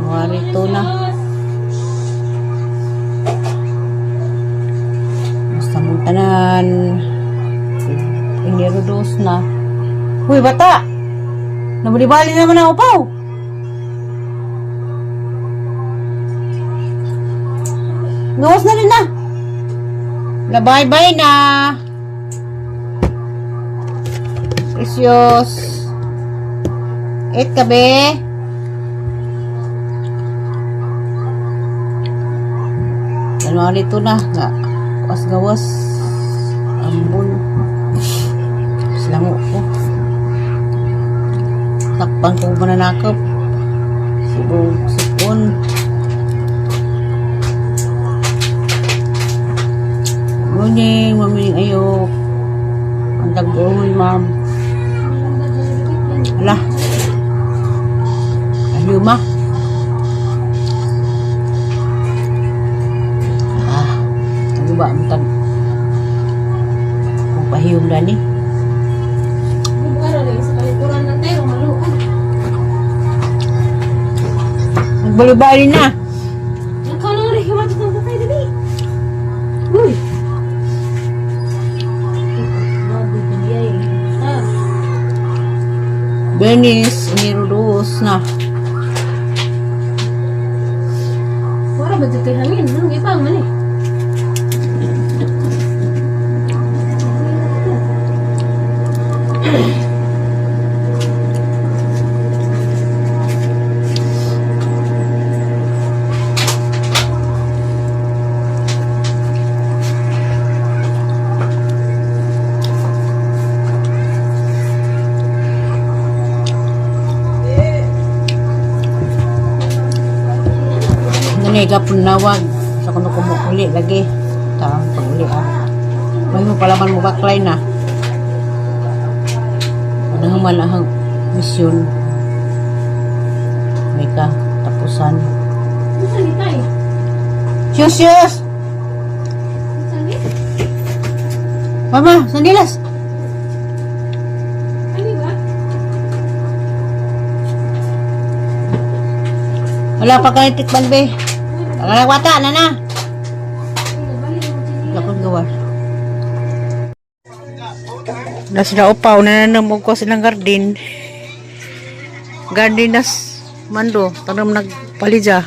January 2 na. Basta mong tanan. Enero 2 na. Uy, bata! Nabali-bali naman ako pa. Gawas na rin na. Na bye-bye na. Precious. Eat ka, be. January 2 na. Nga. Gawas gawas. Ambon. Silango ko. Takpan ko mananakop. Subog, sipon. Morning, maming ayok. Ang tagbuhon, ma'am. Ala. Ayuma. Ah, ano ba ang tag... Kung pahiyom na ni. Nagbali-bali na. Uy! Bernice, Enero 2 na. Wala ba dito hangin? Anong ipang man eh? Nanay gapon nawag. Sa kuno kumukuli lagi. Taang pag-uli ah. May mo palaman mo baklay na. Ano man ang misyon. May ka tapusan. Saan ni tay? Siyos, siyos! Saan ni? Mama, sandilas! Ano ba? Wala pa kayo tikman, be. Wala wata, na na. Wala kong gawa. Na sila upaw, nananamog ko silang garden. Garden nas mando, tanong nagpalidya.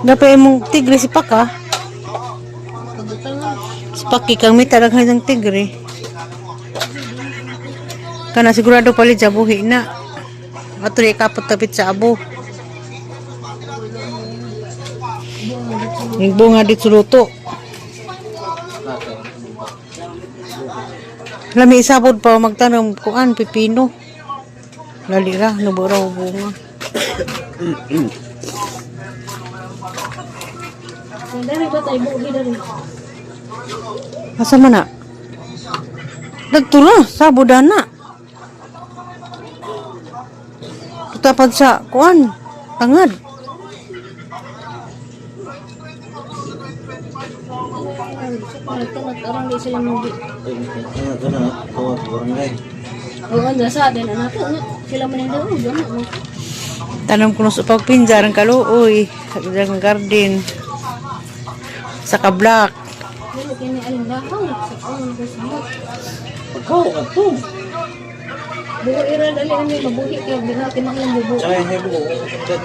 Dapat imong tigre si Paka. Si Paki kang may talagang ng tigre. Kana sigurado palidya buhi na. Ato kapot tapit sa abo. Yung bunga dito luto. Lami isabod pa magtanong kuan pipino. Lali ra nubo ra bunga. Dari ba tayo buhi dari? Asa man na? Nagtura sabod na. Tutapad sa kuan tangad. Nagtangat orang di sila mugi. Ano na, tawag barangay. Oo, ang sa atin na nato nga. Sila man yung daw, gama mo. Tanong ko sa pagpinjar ang kaluoy, sa garden. Sa kablak. Dili kini alin dahon, sa kaon ko sa Pagkaw ka to. Buo ira dali kami mabuhi kay di natin ang bubo. Tsaka yung hebo ko,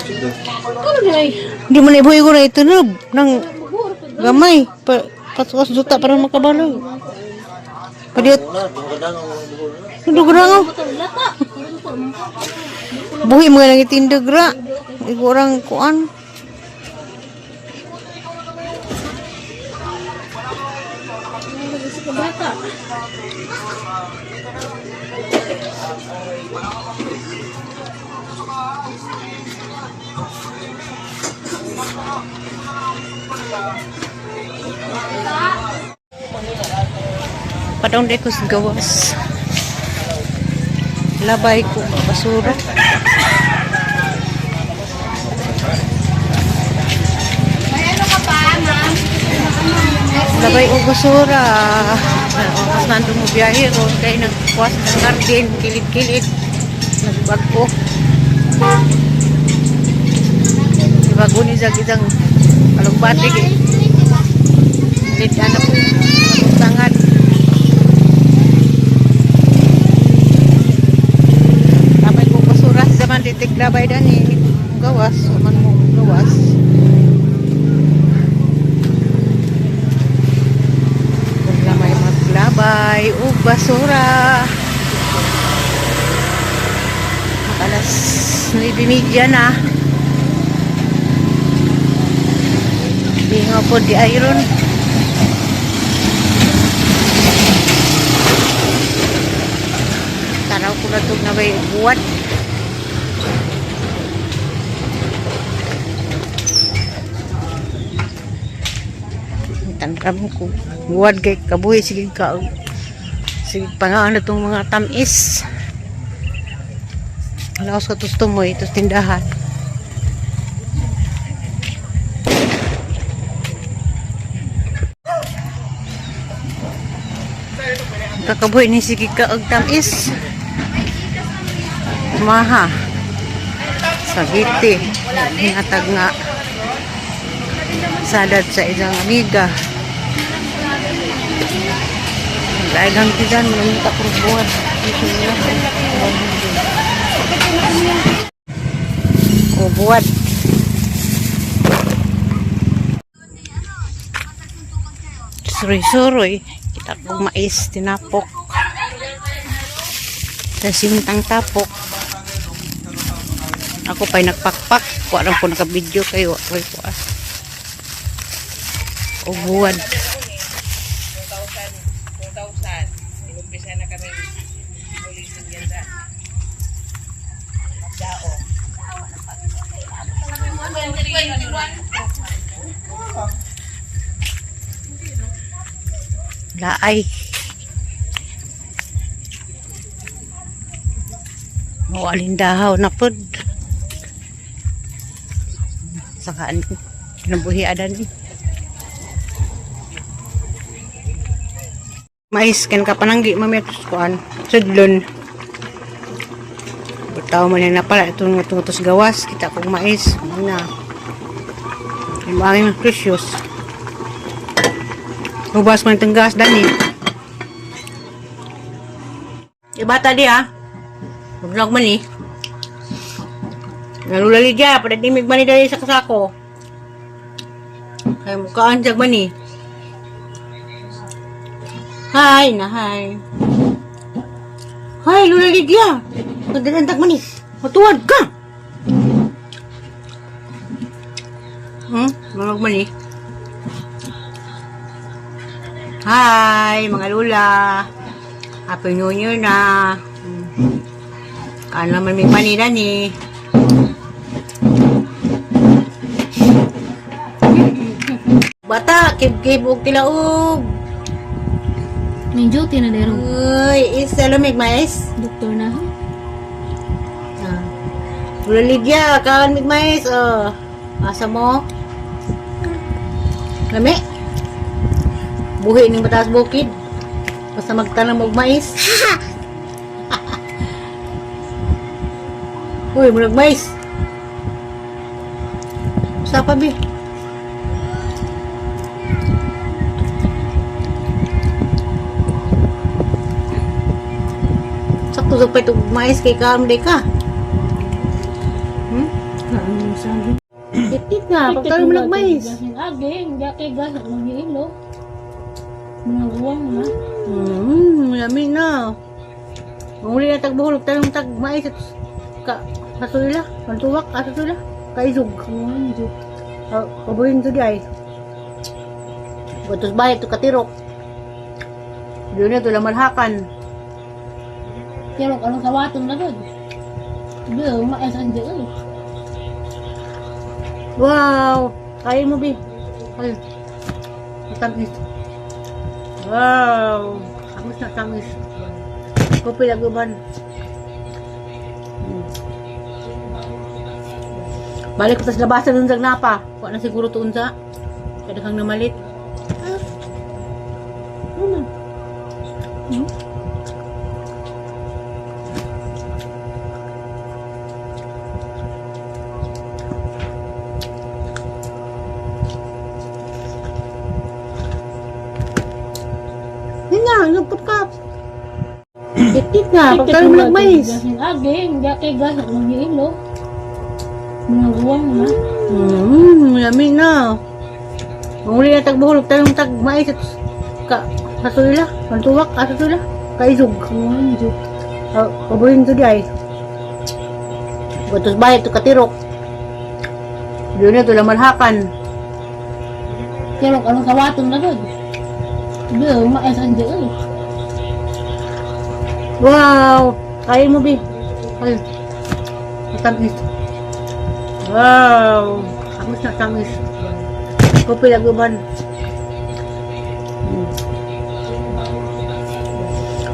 dito. Kano di ay? Hindi mo na ibuhi ko na itunob ng Bubo ra pud. gamay. Pa, pasukas duta para makabalog. Padiot, Una, tumakadang ang buho na. tundog ra nga. Butang lata. Buhi mga nang itindag ra. Igurang kuan. Sa bata. Padong di ko sa gawas. Labay ko basura. Labay ko basura. Sa oras na mo biyahe ron kay nagkuwas ng garden, kilid-kilid. Nagbago. Ibago ni sa isang alugbati. Kilid anak ko. Tangan. Kamay ko basura sa man titig labay dani. Gawas, man mo gawas. Kung lamay maglabay o basura. Alas 9:30 na. Di nga po di iron. Tanaw ko na itong na may buwan. Tankam ko. Buwan kay kabuhi sige ka. Sige pangaan na itong mga tamis. Laos ka tusto mo ito tindahan. Kakabuhi ni sige ka og tamis. Maha. Sagiti. Hinatag nga. Salad sa isang amiga. Dagang tiyan, mamunta ko buwan. O buwan. Suroy-suroy. Kita kong mais, tinapok. Sa sintang tapok. Ako pa'y nagpakpak. Kuha lang ko nakabidyo kayo. Ako'y kuha. O buwan. 2,000. Inumpisa na kami ulitin yan sa Dao. Laay. O alindahaw na pod. Saka kinabuhi adan eh. Mais kan ka pananggi mamiyatos kuan. Sudlon. Butaw man na pala itong tos gawas kita kog mais na. Ang angin precious. Ubas man itong gas dani. Ibata di ah. Maglog man eh. Nalulali dya, padadimig man ni dali sa kasako. Kaya mukhaan jag man eh. Hi, na hi. Hi, Lula Lydia. Nagdagandag man eh. Matuwad ka. Malog man eh. Hi, mga lula. Happy New Year na. Kaan naman may panira ni. Bata, kib-kib og tilaog. May duty na dero. Uy, is lumig mais. Doktor na. Ah. Lula Lydia, kaan mig mais. Oh. Asa mo? Lami. Buhi ning mataas bukid. Basta magtanam og mais. Uy, murag mais. Sa pa bi? Sakto sa pa itong mais kay kaam di ka. Itit na, pagtanong mo lang mais. Age, hindi kay gas ang ilo. Mga guwang na. Lami na. Uli na tagbuhol, tanong tag mais at ka kasula, pantuwak kasula, kaisog. Pabuhin to di ay. Utos bayad to katirok. Doon na to lamalhakan. Pero anong kawaton na gud. Di, mais ang di. Oy. Wow! Kaya mo, bi. Ay. Matamis. Wow! Tamis na tamis. Kopi laguban. Balik ko tas labasan nun sa napa. Wa na siguro to unsa. Kada kang namalit. Ano? Nagkapkap. Itit na, pagtalo mo nagmais. Age, hindi kay gas ang ilo. Mga uwang na. Yummy na. Uli na tagbuhol, tanong tag mais at ka sa tuila, pantuwak sa tuila, kaisog. Uwang jud. Ah, paborin to di ay. Batos bayad to katirok. Doon na to lamalhakan. Pero anong sawaton na gud. Di mais ang di oy. Wow! Kaya mo, Bi. Ay. Matamis. Wow! Tamis na tamis. Kopi laguban.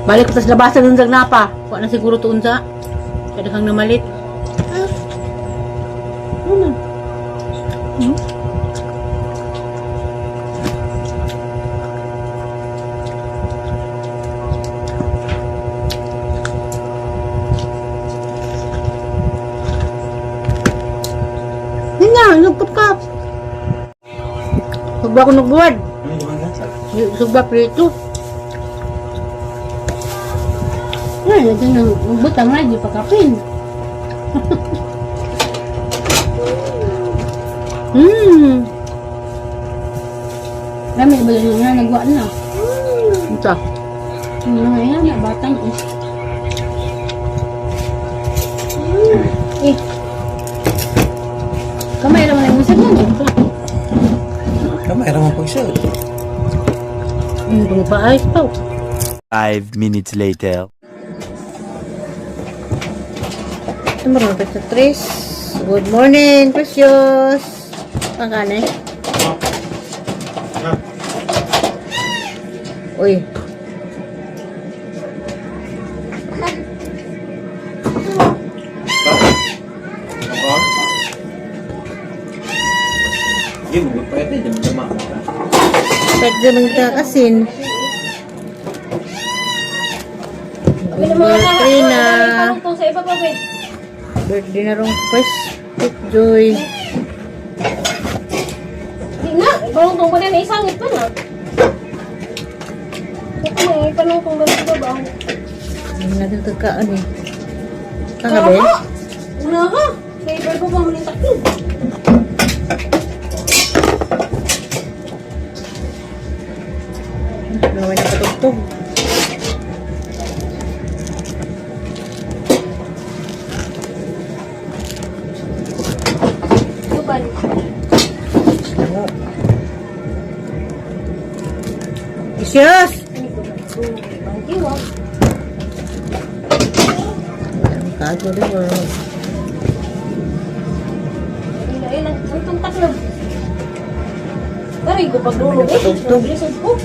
Balik ko tas labasan nun sa napa. Wa na siguro to unsa. Kada kang namalit. Ano? Hmm? Yun nga, nagkapkap. Sugba ko nagbuwad. Ano yung mga Sugba prito. Ay, ito nang butang na di pakapin. Rami ba yun nga nagwa na? Ito. Yung mga yan, na batang eh. Eh. Kamay naman ang isang yan. Kamay ra man pagsa. Paayos pa. 5 minutes later. Ito meron pa sa tres. Good morning, precious. Pagkano eh? Uy. Di mo pwede di mo tama ka. Pwede naman ito asin. Good birthday na. Sa iba pa, be. Birthday na rong Chris. Joy. Di na, panungtong ko na isangit pa na. Ito may panungtong ba sa baba? Hindi natin kagkaan eh. Tanga ba eh? Una ka! Kaya iba ko pa mo ng taklo. Gawin na patugtog. Luban. Lango. Precious! Thank you, ah. Ang kaso rin. Ay, ang taklo. Taray ko pagdulog eh. Patugtog. Naglisod ko.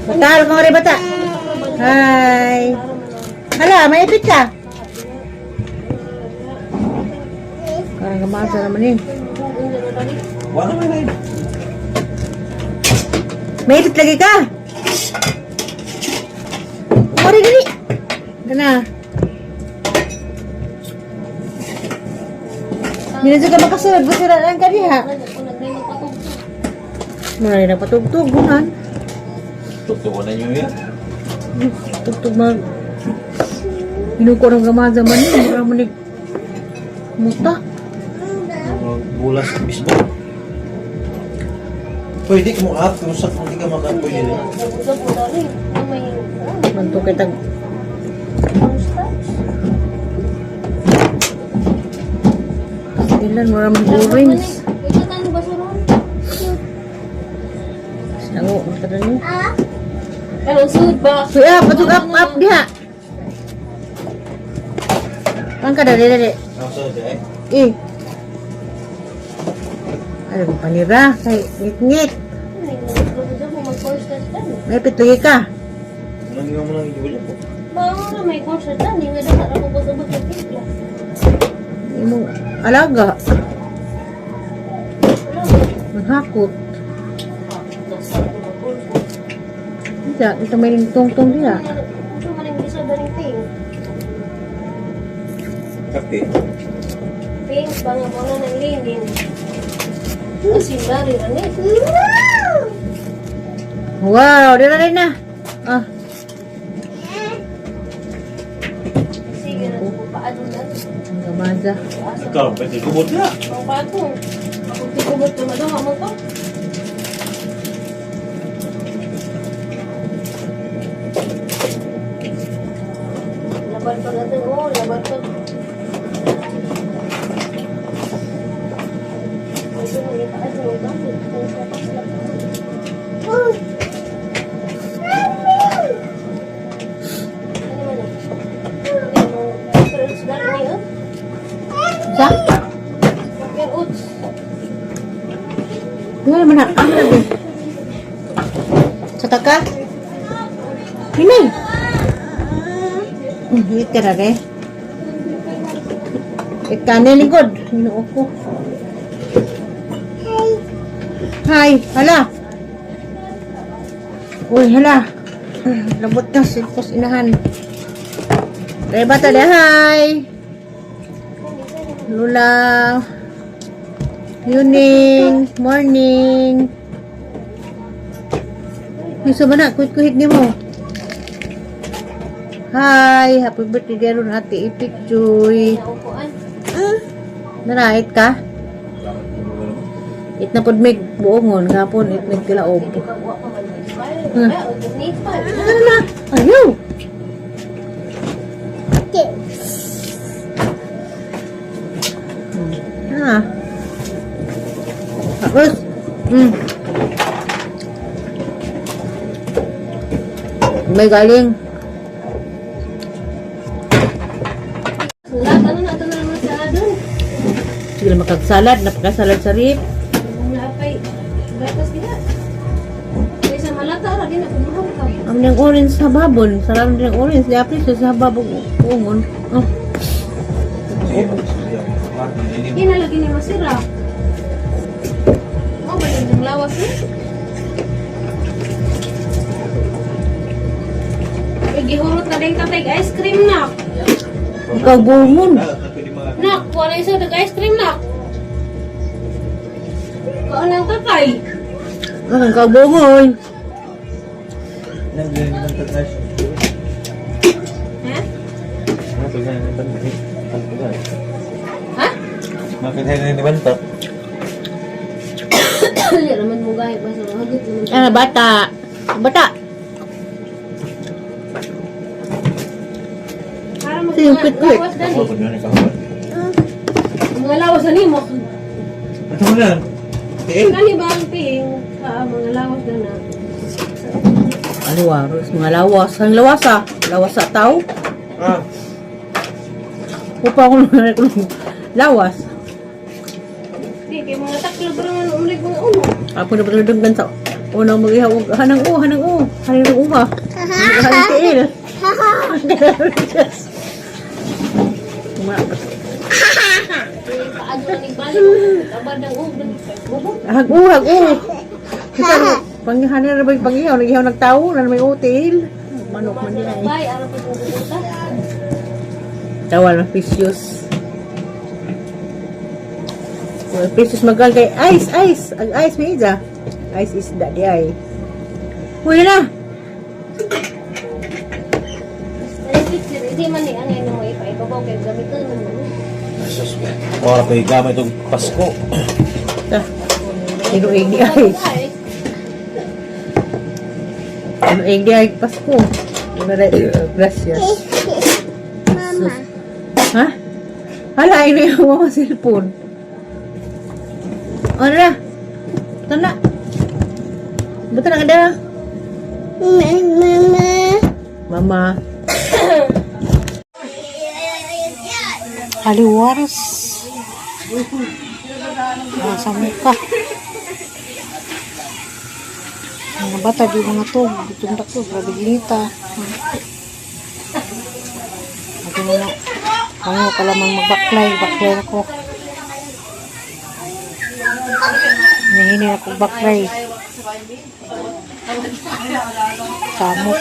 Bata, ka rin bata. Hi. Hala, maipit ka. Parang gamasa naman eh. Wala man ay. Maipit lagi ka. Mari dali. Gana. Hindi na ka makasunod. Basiraan ka diha. Mari na patugtog. Gunan. Tugtugon na niyo yan. Tugtog mag... Ginuko ng gamasa man eh. Mura mo ni... Muta. Bulas mismo. Pwede ka mo up kung sa kung di ka makapoy nila. Banto kita. Ilan, mura mo orange. Lango, mata niyo. Ano, sud ba? Uy, up, patug up, up diha. Pang ka dali dali. Ang sa dai. Eh. Ano panira kay ngit-ngit. May pituloy ka. Nang nga mo nang ibo po. Bago na may concert na, hindi nga dapat ako busabot sa timpla. Imong alaga. Manghakot. Hindi, ito may tungtong diha. Ito man ang bisa ba ng pink? Kape. Pink, banga mga ng linen. Asin dari ani. Wow, dira rin na. Ah, Sige na ko paano na. ang gamaza. Ikaw, pwede kubot na. Ang pato. Ako tikubot na madama mo to. Laban pa natin. Oh, laban pa. Ito mo itaas mo gamit. Kung sa paslap. Ano man eh? Hindi mo, pero sa dami niyo. Sa? Pero oats. Wala naman na. Ano na din? Sa taka? Hinay! Hit ka na rin. Ikane lingkod. Hinoo ko. Hi! Hala! Uy, hala! Labot na. Silpos inahan. Dahil bata na. Hi! Lula. Yuning. Morning. Gusto ba na? Kuhit-kuhit ni mo. Hi! Happy birthday dear Ate Ipik Joy. Naupuan. Narait ka? It na pod mig buongon gapon it nagtilaob. Hindi ka buwa pa man. Hmm. Ay, o, pa. Ano na? Ayaw! Ah. Tapos, May galing. Lahat, ano na, ito na naman sa doon. Sige lang makagsalad. Napakasalad sa rip. Ang lapay. Gatas gina. Kaysa malata, ra gina, kumuha ka. Ang niyang orange sa babon. Sarap din ang orange. Di apis sa babon. Uungon. Oh. Sige, sige. Di na lagi ni masira. Oh, ba yung lawas ni? Uy, gihurot na din tatay ice cream na. Ikaw buongon. Nak, wala isa nag ice cream nak. Kaon ang tatay. Ano, ikaw buongon. Ha? Ha? Makita. Dili naman mo gahit ba sa hagot naman. Ano, bata. Bata. Para mag Sige, quick, quick. lawas dani. Mga lawas dani mo. Ito mo na. Tiil. Kani ba ang pihing ka mga lawas dana? Ano waros? Mga lawas. Ang lawas ah. Lawas sa tao. Ah. Upa ko lawas. Di kay mga taklo ra man umlig mga uno. Apo na patulog sa unang mag-ihaw. Hanang u, hanang u. Hanang uha. Hanang tiil. Paano na ni balik? Tabad ang ug. Bubot. Hag u, hag u. Panghanan na ba yung pangihaw? Nag-ihaw ng tao na may util. Manok man niya eh. Bay araw ko bubuta. Tawal ng precious. Well, precious magal kay ice, ice. Ang ice may ida. Ice is da di ay. Huli na. Hindi man ni ang ino mo ipaibabaw kay gamiton man mo. Jesus. Ora pa gamit itong Pasko. Ta. Tinuig di ay. Tinuig di ay Pasko. Una ra gracias. Mama. Ha? Hala, ino yung mga cellphone. Ano na? Ito na. Buta na ka na. Mama. Mama. Aliwaras. Ah, sa muka. Mga bata, di mga to. Bitundak to, grabe ginita. Ito na na. Ano pala mang magbaklay. Baklay ako. Nahini ako baklay. Samok.